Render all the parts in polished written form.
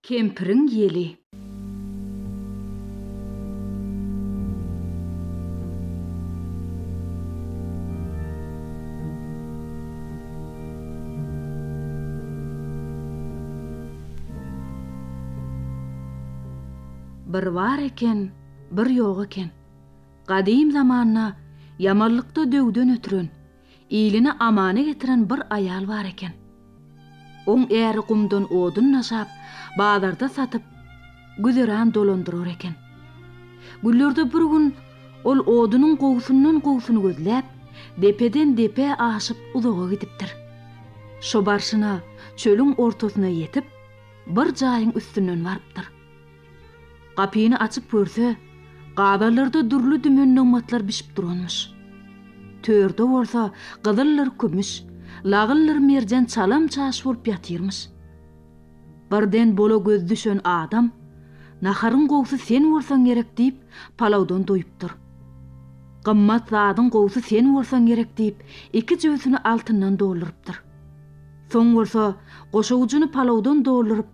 Kempiriň ýeli. Bir bar eken, bir ýok eken. Gadym zamanda ýamanlykda döwden ötüren, Iline amana getiren bir aýal bar eken. Oň äri gumdan odun daşap, bazarda satyp, güzeran dolandyrar eken. Günlerde bir gün ol odunyň gowusyndan gowusyny gözläp, depeden depä aşyp uzaga gidipdir. Şo barşyna çölüň ortasyna ýetip, bir jaýyň üstünden barypdyr. Gapyny açyp görse, gazanlarda dürli-dümen nygmatlar bişip duranmyş. Törde bolsa gyzyldyr kümüş, lagyldyr merjen çalam-çaş bolup ýatyrmyş. Birden bola gözi düşen adam, Naharyň gowusy sen bolsaň gerek diýip, palawdan doýupdyr. Gymmat zadyň gowusy sen bolsaň gerek diýip, iki jübüsini altyndan doldurypdyr. Soň bolsa goşawujyny palawdan dolduryp,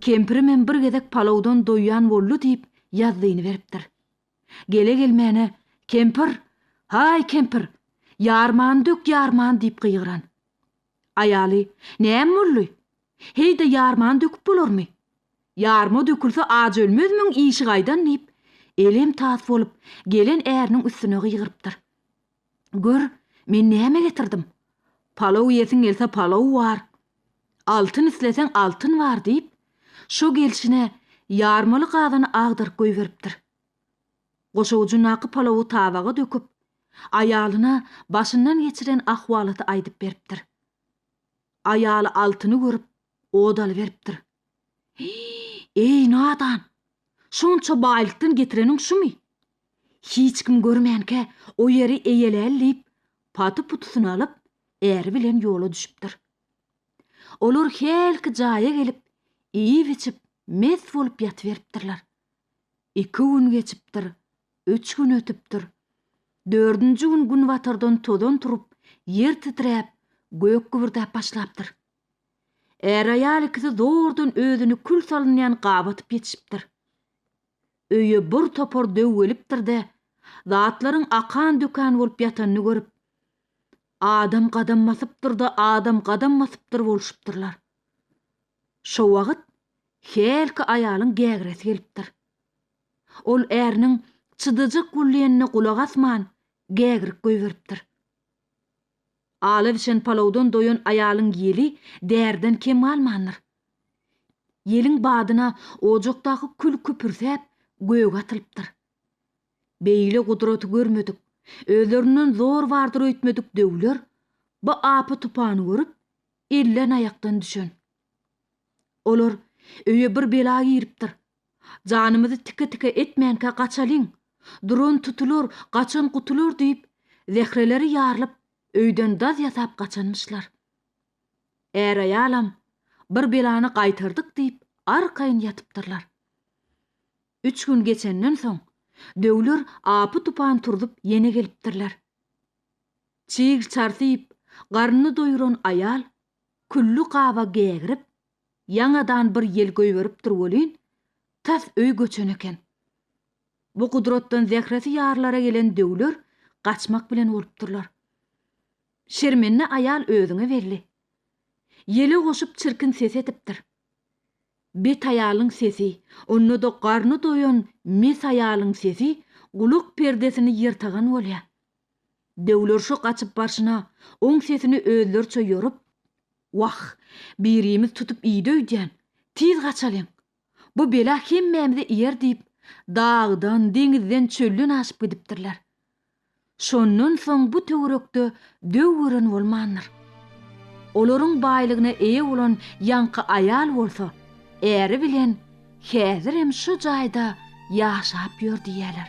Kempirimem bir gezek palawdan doýýan boldy diýip, ýazzyny beripdir. Gele-gelmäne, Kempir! Haý, kempir! Ýarmany dök, ýarmany diýip gygyran. Aýaly, Näme boldy? Heý-de ýarmany döküp bolarmy? Ýarma dökülse aç ölmezmiň işi gaýdan diýip, elem-tas bolup, gelen äriniň üstüne gygyrypdyr. Gör, men näme getirdim? Palaw iýesiň gelse palaw bar. Altyn isleseň altyn bar diýip, şo gelşine ýarmaly gazany agdaryp goýberipdir. Goşawujyndaky palawy tabaga döküp, aýalyna başyndan geçiren ahwalaty aýdyp beripdir. Aýaly altyny görüp, ot alyberipdir. Eý, nadan! Şonça baýlykdan getireniň şumy? Hiç kim görmänkä o ýeri eýeläli diýip, paty-putusyny alyp, äri bilen ýola düşüpdir. Olar hälki jaýa gelip, iýip-içip, mes bolup ýatyberipdirler. Iki gün geçipdir, üç gün ötüpdir. Dördünji gün günbatardan tozan turup, ýer titräp, gök gübürdäp başlapdyr. Är-aýal ikisi zordan özüni kül salynýan gaba atyp ýetişipdir. Öýe bir topar döw gelipdir-de, zatlaryň akan-dökän bolup ýatanyny görüp, Adam gadam basypdyr-da, adam gadam basypdyr bolşupdyrlar. Şo wagt hälki aýalyň gägiresi gelipdir. Ol äriniň çydajak bol diýenine gulak asman, gägirip goýberipdir. Ala bişen palawdan doýan aýalyň ýeli däriden kem galmandyr. Ýeliň badyna ojakdaky kül küpürsäp, göge atylypdyr. Beýle gudraty görmedik, özlerinden zor bardyr öýtmedik döwler bu apy-tupany görüp, elden-aýakdan düşen. Olar, Öýe bir bela giripdir. Janymyzy tike-tike etmänkä gaçalyň. Duran tutular, gaçan gutular diýip, zähreleri ýarylyp, öýden daz ýasap gaçanmyşlar. Är-aýalam, Bir belany gaýtardyk diýip, arkaýyn ýatypdyrlar. Üç gün geçenden soň, döwler apy-tupan turzup ýene gelipdirler. Çig çarsy iýip, garnyny doýuran aýal külli gaba gägirip, ýaňadan bir ýel goýberipdir welin, tas öý göçen eken. Bu gudratdan zähresi ýarylara gelen döwler gaçmak bilen bolupdyrlar. Şermende aýal özüňe belli. Ýele goşup çirkin ses edipdir. Bet aýalyň sesi, onda-da garny doýan mes aýalyň sesi gulak perdesini ýyrtagan bolýar. Döwler şo gaçyp barşyna oň sesini özleriçe ýorup, Wah, birimiz tutup iýdi öýdýän, tiz gaçalyň. Bu bela hemmämizi iýer diýip, dagdan, deňizden, çölden aşyp gidipdirler. Şondan soň bu töwerekde döw gören bolmandyr. Olaryň baýlygyna eýe bolan ýaňky aýal bolsa, äri bilen häzirem şu jaýda ýaşap ýör diýýärler.